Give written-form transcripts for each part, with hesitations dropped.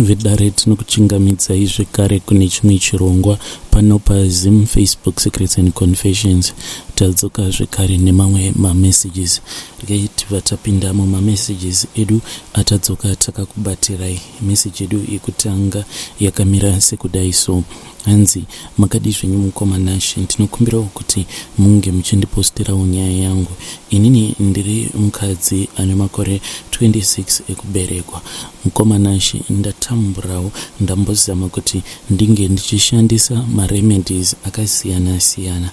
Vedare tinokuchingamidzai zvekare kune chimwe chirongwa pano paZim Facebook Secrets and Confessions. Tadzoka zvekare nemamwe mamessages. Regai tibva tapinda mumamessages edu atadzoka takakubatirai. Message yedu yekutanga yakamira sekudai so. Hanzi makadii zvenyu mukoma Nashe, ndinokumbirawo kuti munge muchindipostirawo nyaya yangu. Inini ndiri mukadzi ane makore 26 ekuberekwa. Mukoma Nashe ndatamburawo ndambozama kuti ndinge ndichishandisa maremedies akasiyana siyana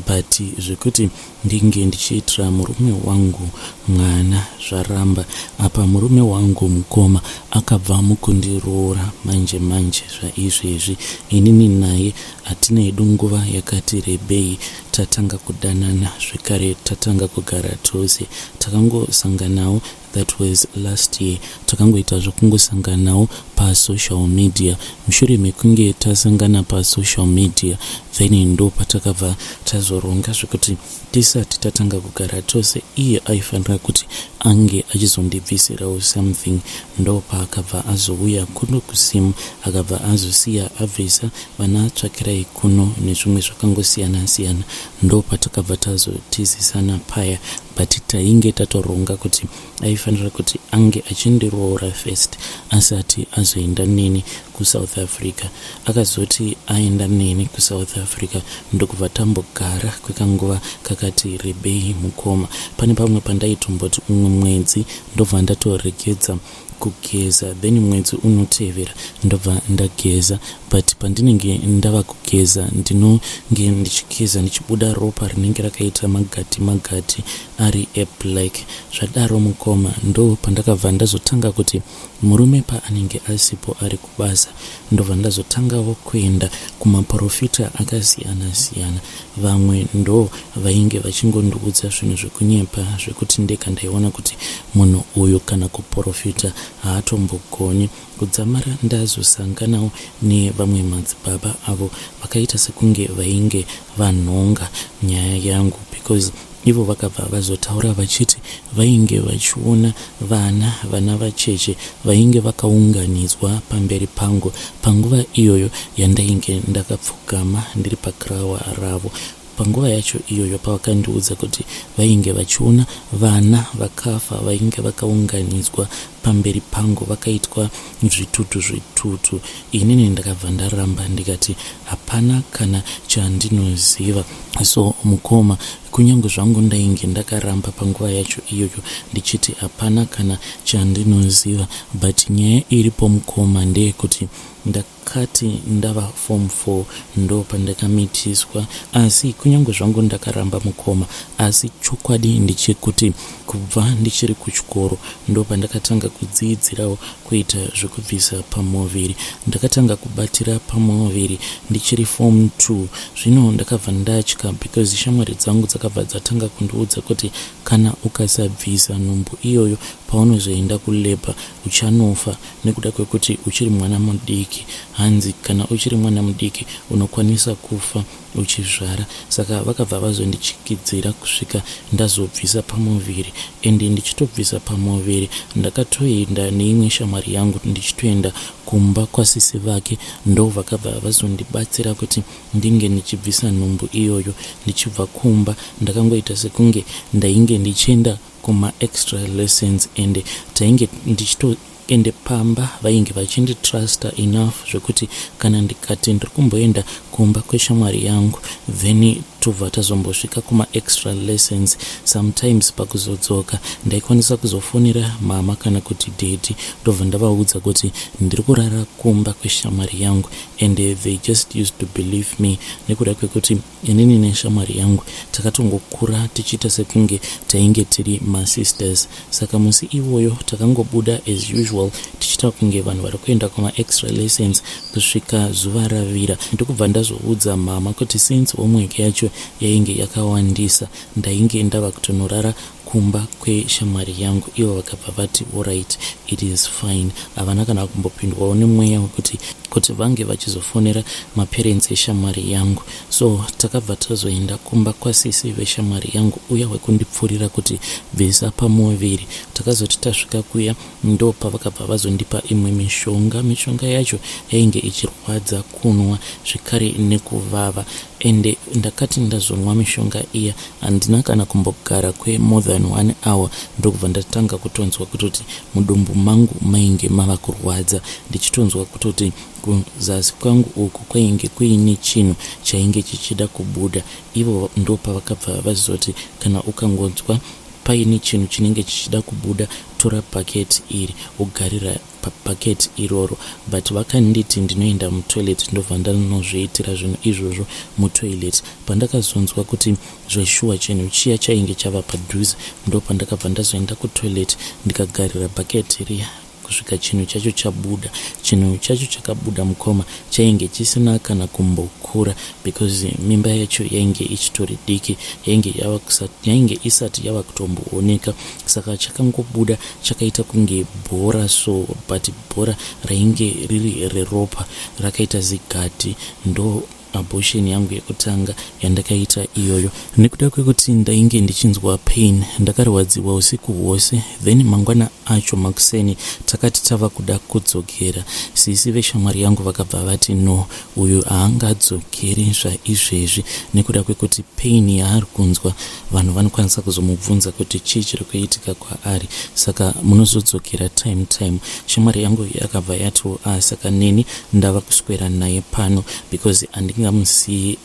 but zvekuti Ndinge ndichiitira murume wangu mwana zvaramba apa murume wangu mukoma akabva mukundiroora manje manje zvaizvezvi inini naye hatina hedu nguva yakati rebei tatanga kudanana zvekare tatanga kugara tose takangosanganawo That was last year takangoita zvekungosanganawo pasocial media mushure mekunge tasangana pasocial media then ndo patakabva tazoronga zvekuti tisati tatanga kugara tose iye aifanira kuti ange achizondibvisirawo something ndo paakabva azouya kuno kusimu akabva azosiya abvisa vana tsvakirai kuno nezvimwe zvakangosiyana siyana ndo patakabva tazotizisana paya but tainge tatoronga kuti aifanira kuti ange achindiroora first asati azoenda neni kusouth africa akazoti aenda neni kusouth africa ndokubva tambogara kwekanguva kakati rebei mukoma pane pamwe pandaitomboti umwe mwedzi ndobva ndatoregedza kugeza then mwedzi unotevera ndobva ndageza but pandinenge ndava kugeza ndinonge ndichigeza ndichibuda ropa rinenge rakaita magati magati ari eblack zvadaro mukoma ndo pandakabva ndazotanga kuti murume paanenge asipo ari kubasa ndobva ndazotangawo kuenda kumaporofita akasiyana siyana vamwe ndo vainge vachingondiudza zvinhu zvekunyepa zvekuti ndega ndaiona kuti munhu uyu kana kuporofita haatombogoni kudzamara ndazosanganawo nevamwe madzibaba avo vakaita sekunge vainge vanhonga nyaya yangu because Ivo vakabva vazotaura vachiti vainge vachiona vana vana vacheche vainge vakaunganidzwa pamberi pangu panguva iyoyo yandainge ndakapfugama ndiri pakirawa ravo. Panguva yacho iyoyo pavakandiudza kuti vainge vachiona vana vakafa vainge vakaunganidzwa pamberi pangu vakaitwa zvitutu zvitutu, inini ndakabva ndaramba ndikati hapana kana chandinoziva. So mukoma, kunyange zvangu ndainge ndakaramba panguva yacho iyoyo ndichiti hapana kana chandinoziva but nyaya iripo mukoma ndeyekuti ndakati ndava form 4 ndopandakamitiswa asi kunyange zvangu ndakaramba mukoma asi chokwadi ndechekuti kubva ndichiri kuchikoro ndopandakatanga kudziidzirawo kuita zvekubvisa pamuviri. Ndakatanga kubatira pamuviri ndichiri form 2 zvino ndakabva ndatya because shamwari dzangu dzakabva dzatanga kundiudza kuti kana ukasabvisa nhumbu iyoyo paunozoenda kulabour uchanofa nekuda kwekuti uchiri mwana mudiki hanzi kana uchiri mwana mudiki unokwanisa kufa uchizvara saka vakabva vazondichikidzira kusvika ndazobvisa pamuviri ende ndichitobvisa pamuviri ndakatoenda neimwe shamwari yangu ndichitoenda kumba kwasisi vake ndo vakabva vazondibatsira kuti ndinge ndichibvisa nhumbu iyoyo ndichibva kumba ndakangoita sekunge ndainge ndichienda kumaextra lessons ende tainge ndichito Ende pamba vainge vachinditruster enough zvekuti kana ndikati ndiri kumboenda kumba kweshamwari yangu then tobva tazombosvika kumaextra lessons sometimes pakuzodzoka ndaikwanisa kuzofonera mama kana kuti daddy ndobva ndavaudza kuti ndiri kurara kumba kweshamwari yangu and they just used to believe me nekuda kwekuti Inini neshamwari yangu takatongokura tichiita sekunge tainge tiri masisters saka musi iwoyo takangobuda as usual tichiita kunge vanhu vari kuenda kumaextra lessons kusvika zuva ravira ndokubva ndazoudza mama kuti since homework yacho yainge yakawandisa ndainge ndava kutonorara kumba kweshamwari yangu. Ivo vakabva vati alright, it is fine. Havana kana kumbopindwawo nemweya wekuti kuti vange vachizofonera maparents eshamwari yangu. So takabva tazoenda kumba kwasisi veshamwari yangu uya wekundipfurira kuti bvisa pamuviri. Takazoti tasvika kuya ndo pavakabva vazondipa imwe mishonga. Mishonga yacho yainge ichirwadza kunwa zvekare nekuvava, ende ndakati ndazonwa mishonga iya handina kana kumbogara kwemore than one hour, ndokubva ndatanga kutonzwa kutoti mudumbu mangu mainge mava kurwadza, ndichitonzwa kutoti kuzasi kwangu uku kwainge kuine chinhu chainge chichida kubuda. Ivo ndo pavakabva vazoti kana ukangonzwa paine chinhu chinenge chichida kubuda, tora bhaketi iri wogarira pabhaketi iroro. But vakanditi ndinoenda mutoilet, ndobva ndanozviitira zvinhu izvozvo mutoilet. Pandakazonzwa kuti zveshuwa chinhu chiya chainge chava padhuze, ndo pandakabva ndazoenda kutoilet, ndikagarira bhaketi riya kusvika chinhu chacho chabuda. Chinhu chacho chakabuda mukoma, chainge chisina kana kumbokura because mimba yacho yainge ichitori diki, yainge isati yava kutombooneka. Saka chakangobuda chakaita kunge bhora so, but bhora rainge riri reropa, rakaita zigadhi. Ndo abortion yangu yekutanga yandakaita iyoyo. Nekuda kwekuti ndainge ndichinzwa pain, ndakarwadziwa usiku hwose. Then mangwana acho makuseni takati tava kuda kudzokera, sisi veshamwari yangu vakabva vati no, uyu haangadzokeri zvaizvezvi nekuda kwekuti pain yaari kunzwa, vanhu vanokwanisa kuzomubvunza kuti chii chiri kuitika kwaari, saka munozodzokera time time. Shamwari yangu yakabva yatiwo ah, saka neni ndava kuswera naye pano because handingamusiyi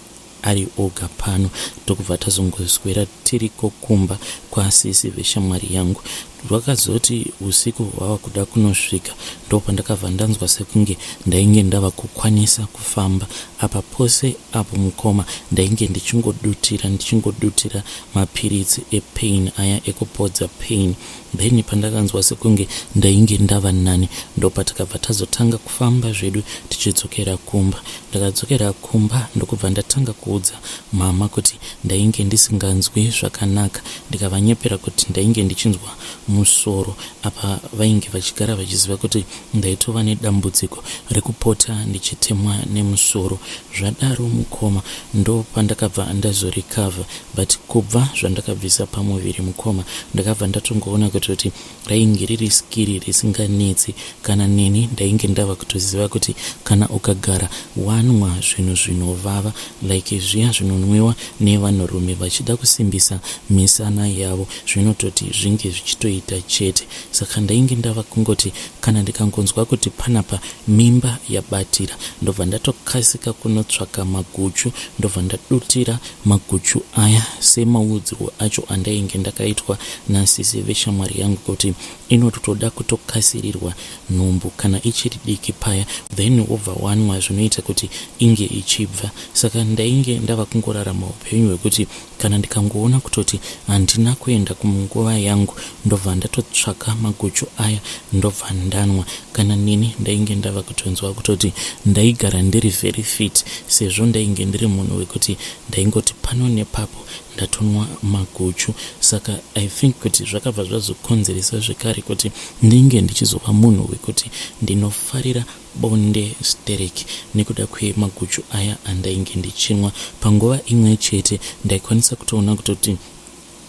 ari oga pano. Ndokubva tazongoswera tiriko kumba kwasisi veshamwari yangu. Rwakazoti usiku hwava kuda kunosvika, ndopandakabva ndanzwa sekunge ndainge ndava kukwanisa kufamba. Apa pose apo mukoma ndainge ndichingodutira ndichingodutira mapiritsi epain aya ekupodza pain. Then pandakanzwa sekunge ndainge ndava nani, ndopatakabva tazotanga kufamba zvedu tichidzokera kumba. Ndakadzokera kumba ndokubva ndatanga kuudza mama kuti ndainge ndisinganzwi zvakanaka, ndikavanyepera kuti ndainge ndichinzwa musoro. Apa vainge vachigara vachiziva kuti ndaitova nedambudziko rekupota ndichitemwa nemusoro. Zvadaro mukoma, ndo pandakabva ndazorecover. But kubva zvandakabvisa pamuviri mukoma, ndakabva ndatongoona kutoti rainge riri skiri risinganetsi. Kana neni ndainge ndava kutoziva kuti kana ukagara wanwa zvinhu zvinovava like zviya zvinonwiwa nevanhurume vachida kusimbisa misana yavo, zvinototi zvinge zvichitoita chete. Saka ndainge ndava kungoti kana ndikangonzwa kuti panapa mimba yabatira, ndobva ndatokasika kunotsvaka maguchu, ndobva ndadutira maguchu aya semaudzirwo acho andainge ndakaitwa nasisi veshamwari yangu kuti inotoda kutokasirirwa nhumbu kana ichiri diki paya, then wobva wanwa zvinoita kuti inge ichibva. Saka ndainge ndava kungorarama upenyu hwekuti kana ndikangoona kutoti handina kuenda kumunguva yangu, ndobva ndatotsvaka maguchu aya, ndobva ndanwa. Kana neni ndainge ndava kutonzwa kutoti ndaigara ndiri very fit, sezvo ndainge ndiri munhu wekuti ndaingoti pano nepapo ndatonwa maguchu. Saka I think kuti zvakabva zvazokonzeresa zvekare kuti ndinge ndichizova munhu wekuti ndinofarira bonde stereki nekuda kwemaguchu aya andainge ndichinwa. Panguva imwe chete ndaikwanisa kutoona kutoti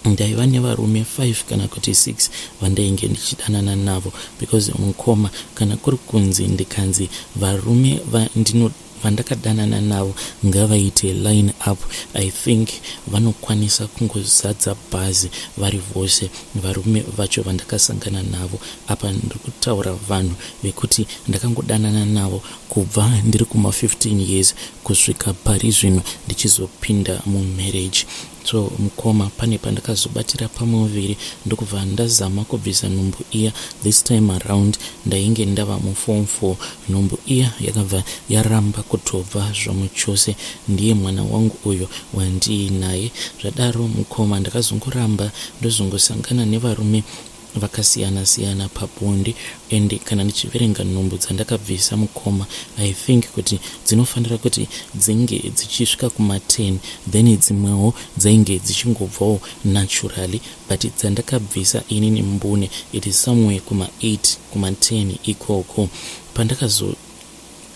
ndaiva nevarume 5 kana kuti 6 vandainge ndichidanana navo, because mukoma, kana kuri kunzi ndikanzi varume vandino vandakadanana navo ngavaite line up, I think vanokwanisa kungozadza bhazi vari vose varume vacho vandakasangana navo. Apa ndiri kutaura vanhu vekuti ndakangodanana navo kubva ndiri kuma15 years kusvika pari zvino ndichizopinda mumarriage. So mukoma, pane pandakazobatira pamuviri, ndokubva ndazama kubvisa nhumbu iya. This time around ndainge ndava muform 4. Nhumbu iya yakabva yaramba kutobva zvamuchose. Ndiye mwana wangu uyo wandiinaye. Zvadaro mukoma, ndakazongoramba ndozongosangana nevarume. vakasiyana siyana pabonde. And kana ndichiverenga nhumbu dzandakabvisa mukoma, I think kuti dzinofanira kuti dzinge dzichisvika kuma10, then dzimwewo dzainge dzichingobvawo naturally, but dzandakabvisa inini mbune, it is somewhere kuma8, kuma10 ikoko. Pandakazo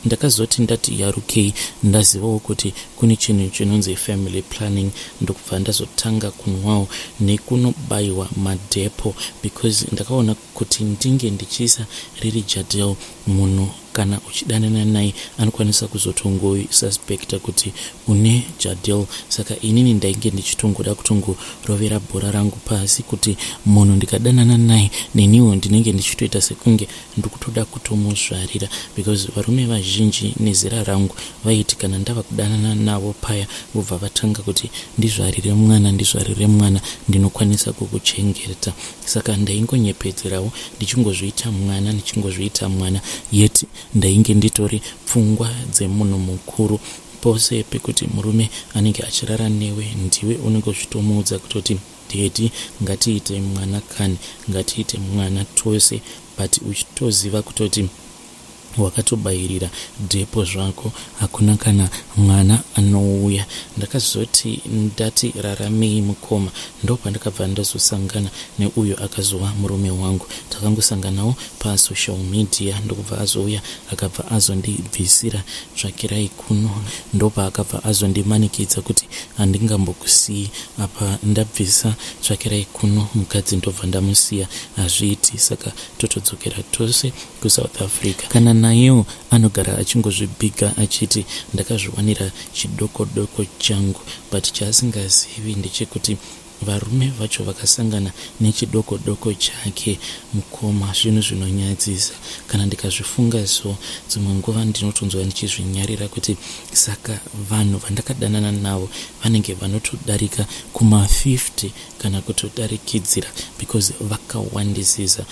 ndakazoti ndati yarukei, ndazivawo kuti kune chinhu chinonzi family planning, ndokubva ndazotanga kunwawo nekunobayiwa madepo, because ndakaona kuti ndinge ndichiisa riri Jadelle, munhu kana uchidanana naye anokwanisa kuzotongosuspecta kuti une Jadelle. Saka inini ndainge ndichitongoda kutongorovera bhora rangu pasi, kuti munhu ndikadanana naye, neniwo ndinenge ndichitoita sekunge ndikutoda kutomuzvarira, because varume vazhinji nezera rangu vaiti kana ndava kudanana navo paya, vobva vatanga kuti, "Ndizvarire mwana, ndizvarire mwana, ndinokwanisa kukuchengeta." Saka ndaingonyepedzerawo ndichingozviita mwana, ndichingozviita mwana, yet ndainge nditori pfungwa dzemunhu mukuru. Pose pekuti murume anenge achirara newe, ndiwe unenge uchitomuudza kutoti, "Daddy, ngatiite mwana kani, ngatiite mwana tose," but uchitoziva kutoti wakatobayirira depo zvako, hakuna kana mwana anouya. Ndakazoti ndati raramei mukoma, ndopandakabva ndazosangana neuyo akazova murume wangu. Takangosanganawo pasocial media, ndokubva azouya, akabva azondibvisira tsvakirai kuno. Ndopaakabva azondimanikidza kuti, "Handingambokusii apa ndabvisa tsvakirai kuno, mukadzi ndobva ndamusiya, hazviiti. Saka totodzokera tose kuSouth Africa." Kana nayewo anogara achingozvibhiga achiti, "Ndakazviwanira chidoko doko changu," but chaasingazivi ndechekuti varume vacho vakasangana nechidoko doko chake mukoma, zvinhu zvinonyadzisa. Kana ndikazvifunga so, dzimwe nguva ndinotonzwa ndichizvinyarira kuti saka vanhu vandakadanana navo vanenge vanotodarika kuma50 kana kutodarikidzira, because vakawandisisa.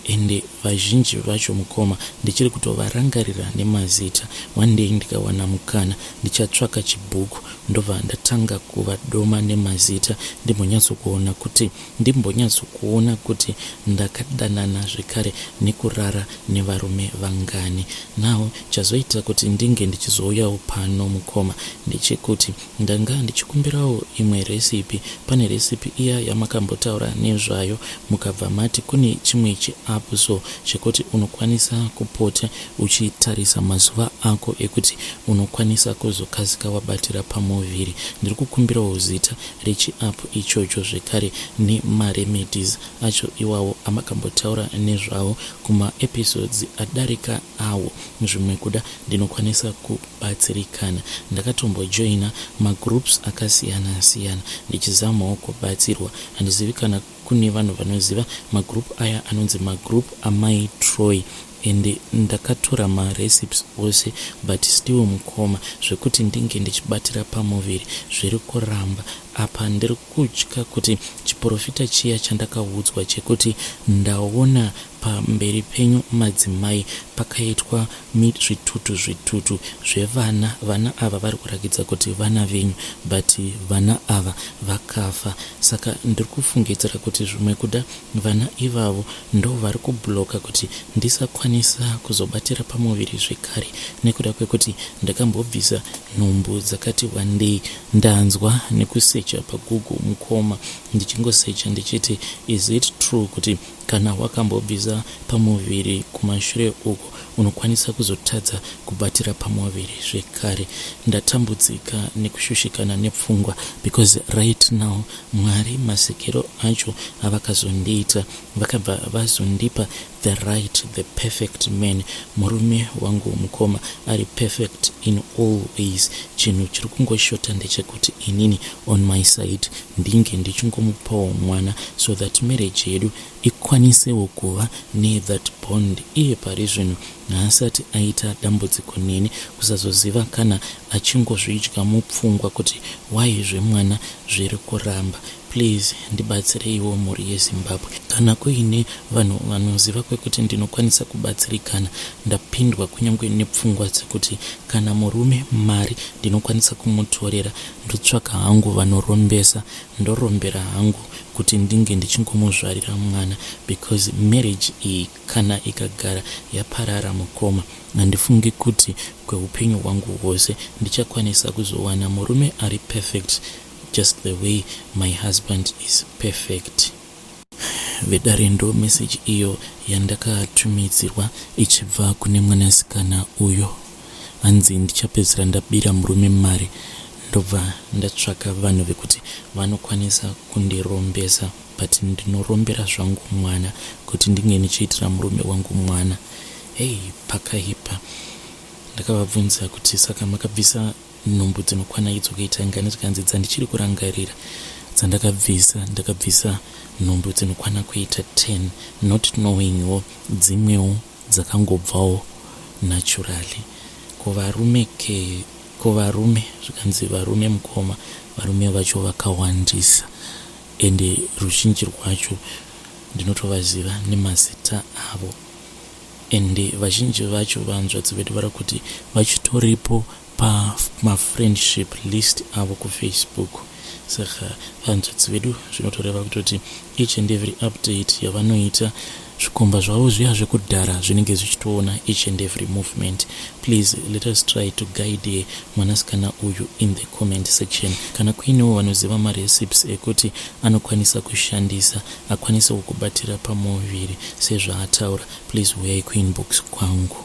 Ende vazhinji vacho mukoma ndichiri kutovarangarira nemazita. One day ndikawana mukana, ndichatsvaka chibhuku, ndobva ndatanga kuvadoma nemazita, ndimbonyatsokuona kuti ndakadanana zvekare nekurara nevarume vangani. Now chazoita kuti ndinge ndichizouyawo pano mukoma ndechekuti ndanga ndichikumbirawo imwe recipe. Pane recipe iya yamakambotaura nezvayo, mukabva mati kune chimwe chiapp so chekuti unokwanisa kupota uchitarisa mazuva ako ekuti unokwanisa kuzokasika wabatira pamuviri. Ndiri kukumbirawo zita rechiapp ichocho, zvekare nemaremedies acho iwawo amakambotaura nezvawo kumaepisodes adarika awo. Zvimwe kuda ndinokwanisa kubatsirikana. Ndakatombojoina magroups akasiyana siyana ndichizamawo kubatsirwa. Handizivi kana kune vanhu vanoziva magroup aya anonzi magroup amai Troy, ende ndakatora marecipes ose, but still mukoma, zvekuti ndinge ndichibatira pamuviri zviri kuramba. Apa ndiri kutya kuti chiprofita chiya chandakaudzwa chekuti ndaona pamberi penyu madzimai pakaitwa zvitutu zvitutu zvevana, vana ava vari kurakidza kuti vana venyu, but vana ava vakafa. Saka ndiri kufungidzira kuti zvimwe kuda vana ivavo ndo vari kubloka kuti ndisakwanisa kuzobatira pamuviri zvekare, nekuda kwekuti ndakambobvisa nhumbu dzakati wandei. Ndanzwa nekusecha paGoogle mukoma, ndichingosecha ndichiti, is it true kuti kana wakambobvisa pamuviri kumashure uko unokwanisa kuzotadza kubatira pamuviri zvekare? Ndatambudzika nekushushikana nepfungwa, because right now Mwari masekero acho avakazondiita, vakabva vazondipa the right, the perfect man. Murume wangu mukoma ari perfect in all ways. Chinhu chiri kungoshota ndechekuti inini on my side ndinge ndichingomupawo mwana, so that marriage yedu ikwanisewo kuva nethat bond. Iye pari zvino haasati aita dambudziko neni, kusazoziva kana achingozvidya mupfungwa kuti wai zvemwana zviri kuramba. Please ndibatsireiwo mhuri yeZimbabwe. Kana kuine vanhu vanoziva kwekuti ndinokwanisa kubatsirikana, ndapindwa kunyange nepfungwa dzekuti kana murume mari ndinokwanisa kumutorera ndotsvaka hangu vanorombesa ndorombera hangu kuti ndinge ndichingomuzvarira mwana because marriage iyi kana ikagara yaparara mukoma handifungi kuti kweupenyu hwangu hwose ndichakwanisa kuzowana murume ari perfect just the way my husband is perfect. Vedare ndo message iyo yandakatumidzirwa ichibva kune mwanasikana uyo. Hanzi ndichapedzisira ndabira murume mari ndobva ndatsvaka vanhu vekuti vanokwanisa kundirombesa but ndinorombera zvangu mwana kuti ndinge ndichiitira murume wangu mwana. Hey, pakaipa. Ndakavabvunza kuti saka makabvisa nhumbu dzinokwana idzo kuita ngani zvikanzi dzandichiri kurangarira dzandakabvisa ndakabvisa nhumbu dzinokwana kuita 10 not knowingwo dzimwewo dzakangobvawo naturally. Kuvarume ke kuvarume zvikanzi varume mukoma varume vacho vakawandisa ende ruzhinji rwacho ndinotovaziva nemazita avo ende vazhinji vacho vanzvadzi vedu vari kuti vachitoripo pamafriendship list avo kuFacebook. Saka vanzvadzi vedu zvinotoreva kutoti each and every update yavanoita zvikomba zvavo zviya zvekudhara zvinenge zvichitoona each and every movement. Please let us try to guide mwanasikana uyu in the comment section. Kana kuinewo vanoziva marecipes ekuti anokwanisa kushandisa akwanisewo kubatira pamuviri sezvaataura, please uyai kuinbox kwangu.